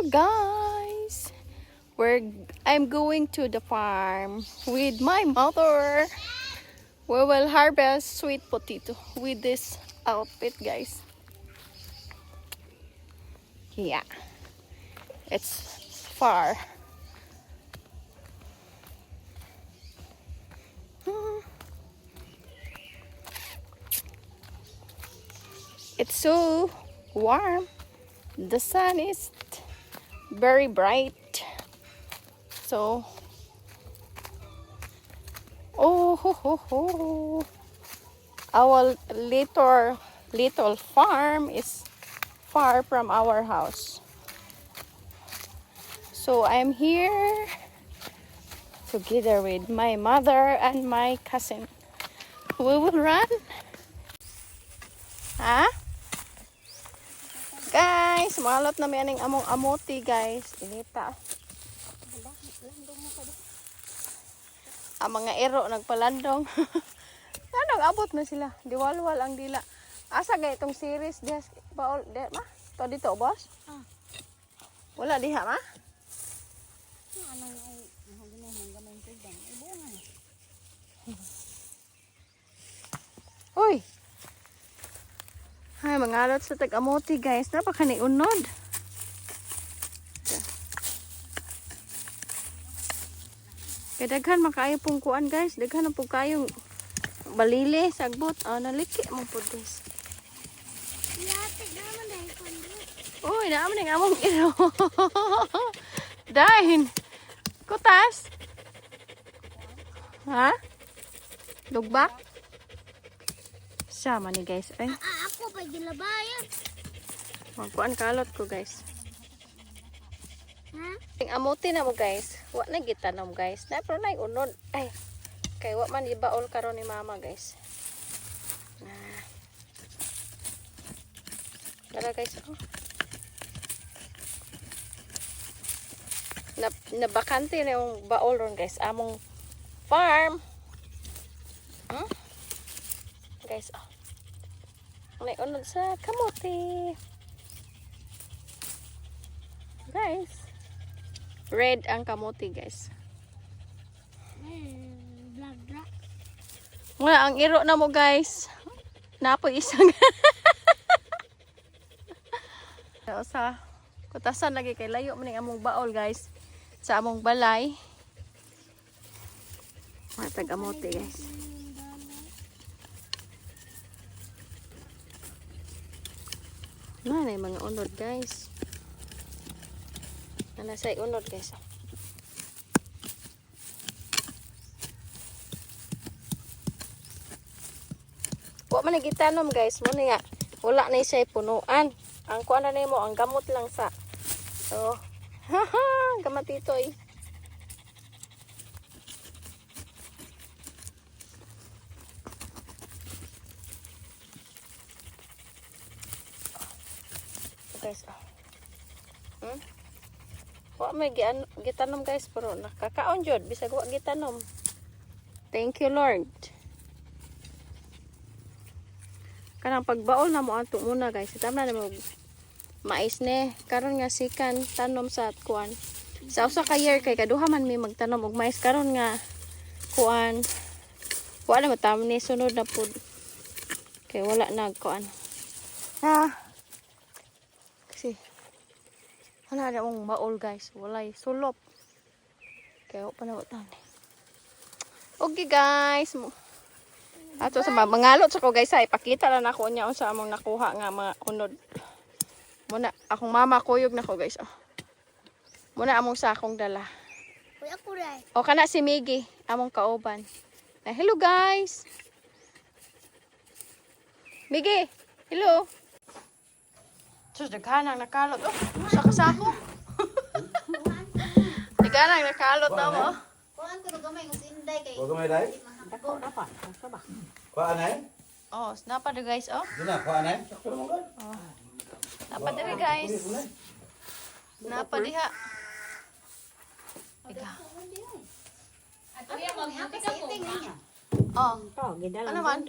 Hello, guys. We're I'm going to the farm with my mother. We will harvest sweet potato with this outfit, guys. Yeah. It's far. It's so warm. The sun is very bright. So, oh ho ho ho. Our little little farm is far from our house. So I'm here together with my mother and my cousin. We will run. Ha? Guys, malot na mi aning among amuti, guys. Inita. Ang mga ero nagpalandong. Anong abot na sila? Diwalwal ang dila. Asa gay itong series diha baol di ma? To dito, boss? Ah. Wala diha ma? Ano ay mahal mo gamay tugdan. Ay bunga na. Uy. Ay, mangalot sa tag-amote, guys. Napaka ni unod. Kay daghan man kaayo pong kuan, guys. Daghan na po kayong balili, sagbot. Ah, naliki mo po, guys. Yate naman dahil kundi. Uy, naam ning among iro. Dahin. Kutas. Ha? Lugbak? Sama ni, guys. Ay, Ah, ako pa gilabayan. magkuan kalot ko, guys. Ha? Ang amote na mo, guys. Wa na gitanom, guys. Na pero na unod. Ay. Kay wa man ibaol karon ni mama, guys. Na. Tara, guys. Oh. Na nabakante na yung baol ron, guys. Among farm. Guys, oh. May unod sa kamote. Guys. Red ang kamote, guys. Vlog ra. Nga, ang iro na mo, guys. Napoy isang. Sa kutasan lagi kay layo man ning among baol, guys. Sa among balay. Mga tag-amote, guys. Na na yung mga unod, guys. Na nasa unod, guys. Wa man nagitanom, guys. Mo nga wala na siya punuan. Ang kuan na nimo ang gamot lang sa. So, haha, gamat dito eh. Guys, oh. Wa may gitanom, guys, pero nakakaon jud bisag wa gitanom. Thank you, Lord. Kanang pagbaol na mo ato muna, guys. Tama na mo mais ne karon nga sikan tanom sa kuan. Sa usa ka year kay kaduha man mi magtanom og mais karon nga kuan. Wala mo tam ni sunod na pud. Kay wala na kuan. Ha. Kasi wala na mong baol, guys. Walay sulop. Kaya wa pa na tam ni. Okay, guys. Ato sa mangalot sa ko, guys, ay ipakita lang nako niya unsa among nakuha nga mga unod. Muna akong mama kuyog nako, guys. Oh. Muna among sakong dala. Uy, ako ray. O kana si Miggy, among kauban. Na, hello, guys. Miggy, hello. Sus, daghan ang nakalot. Oh, sa kasako. Daghan ang nakalot na mo. Kuan ko gamay kung inday kay. Huwag gamay dai? Dako na pa. ba? Kuhaan ay? Oh, napa do, guys, oh. Di na, kuhaan ay? Sakto naman ka. Napa diri, guys. Napa diha. Ika. Ako niya. Oh. Ano man?